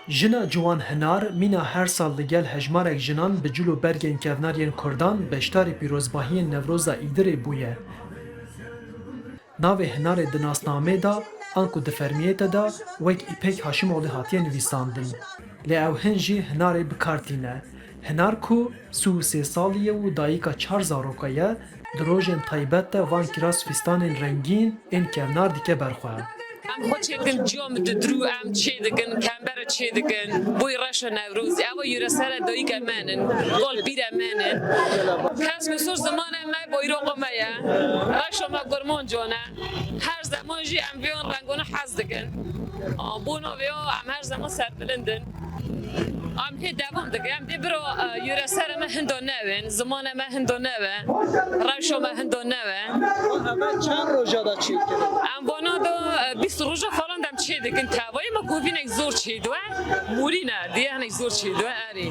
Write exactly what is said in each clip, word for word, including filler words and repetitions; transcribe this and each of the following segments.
Jina ciwan Hinar mîna her sal li gel hejmarek jinan bi cil û bergên kevnar yên Kurdan beşdarî pîrozbahiyên Newroza Îdirê bûye. Navê Hinarê di nasnamê de anku di fermiyê te de wek Îpek Haşimoglî hatiye nivîsandin. Lê ew hin jî Hinarê bi kar tîne. Hinar ku sî û sê salî ye û dayika çar zaroka ye, di rojên taybet de van kiras fîstanên rengîn ên kevnar dike ber xwe. Em xwe çêdikin, ciya min didirû, em çêdikin, kembere çêdikin. Boy reşa Newrozê, ewa yûresere dayika me nin, kal pîre me nin. Kesk û sor zimanê me, bayroqa me ye. Reşa me kurmancan e. Her zeman jî em vêyan rengana hez dikin. A, bona vêya em her zeman serbilind in. Em hê devam dikin. Em dê bira, e, yûresere me hinda newin, zimanê me hinda newe, rewşa me hinda newe. Heme çend roja da çêkirin? Em vana da, e, bîst roja falan dem çê dikin. Tevayê me govînek zor çê diwe. Morî ne, diye hinek zor çê diwe, erê.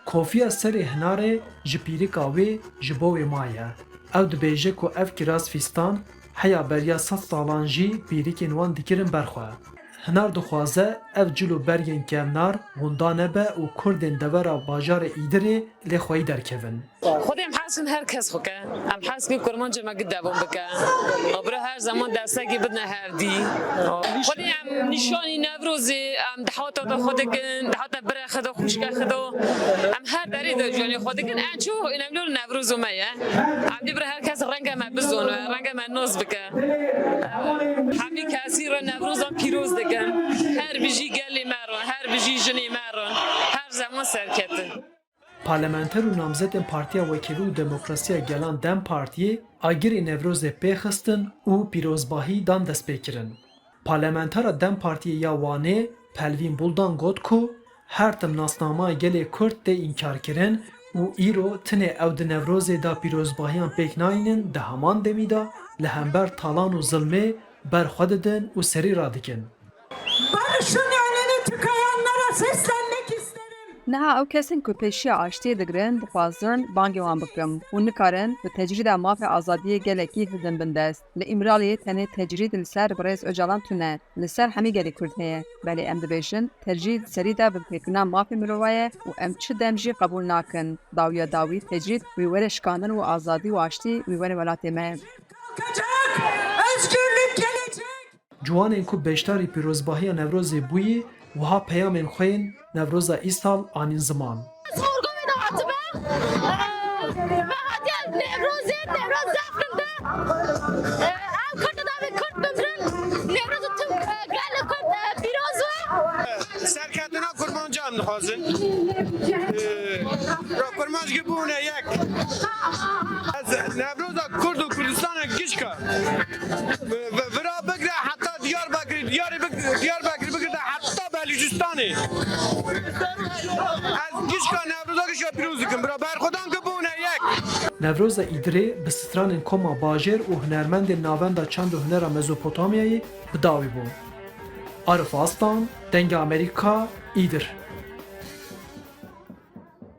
Kofiya serê Hinarê ji pîrika wê ji bo wê maye. Ew dibêje ku ev kiraz fîstan heya beriya sed salan jî pîrikên wan dikirin ber xwe. Hinar dixwaze ev cil û bergên kevnar winda nebe û kurdên devera bajarê Îdirê lê xweyî derkevin. Xwedê em hez kin her kes xwe ke. Em hez kin kurmancê me gi devam bike. Abra her zaman destekî bidine hevdî. Xwedê em nîşanî Newrozê, em dihata da xwe dikin, dihata bire xwe da, xwişke xwe da. Em her derê de jiyanê xwe dikin. En çok önemli olan Newrozo me ye. Em dê bira her kes renge me bizone, renge me nas bike. Hemî kesî re Newrozan pîroz dikim. Her bijî gelê me re, her bijî jinê me re. Her zaman serketin. Parlamenter û namzetên Partiya Wekîlî û Demokrasiya Gelan DEM Partiyê agirê Newrozê pê xistin û pîrozbahî dan destpêkirin. Parlamentera DEM Partiyê ya Wanê Pelvîn Buldan got ku her tim nasnama gelê Kurd tê înkarkirin û îro tinê ew di Newrozê de pîrozbahiyan pêk nayînin, di heman demî de li hember talan û zilmê ber xwe didin û serî radikin. Barışın önünü tıkayanlara seslenmek isterim. Niha ew kesên ku pêşiya aştiyê digirin, dixwazin bangê wan bikim û nikarin bi tecrîda mafê azadiyê gelekî hildin bin dest. Li Îmraliyê tenê tecrîd li ser birêz Ocalan tune, li ser hemî gelê Kurd heye. Belê em dibêjin, tecrîd serî de binpêkirina mafê mirova ye û em çi dem jî qebûl nakin. Dawiya dawî tecrîd wê were şikandin û azadî û aştî wê were welatê me. Kalkacak, özgürlük gelecek. Ciwanên ku beşdarî pîrozbahiya Newrozê bûyî, wiha peyamên xwe yên Newroza îsal anîn ziman. Ez Morgovê de hatime. Me hatiye Newrozê, Newroz zaf rind e. Ev Kurd navê Kurd bimrin. Newroz tim gelê Kurd pîroz be. Serketina kurmanca em dixwazin. Ee, ra kurmanc gi bûne yek. Ez Newroza Kurd û Kurdistanê gişka. Ve-, ve-, vira bigre heta Diyarbekirî, Diyarbek-, Diyarbekirî bigire heta Belûcistanê. Ez gişka Newroza gişka pîroz dikim. Bira berxwedan ki bûne yek. Newroza Îdirê bi stranên Koma Bajêr û hunermendên Navenda Çand û Hunera Mezopotamyayê bi dawî bû. Arif Aslan, Dengê Amerîka, Îdir.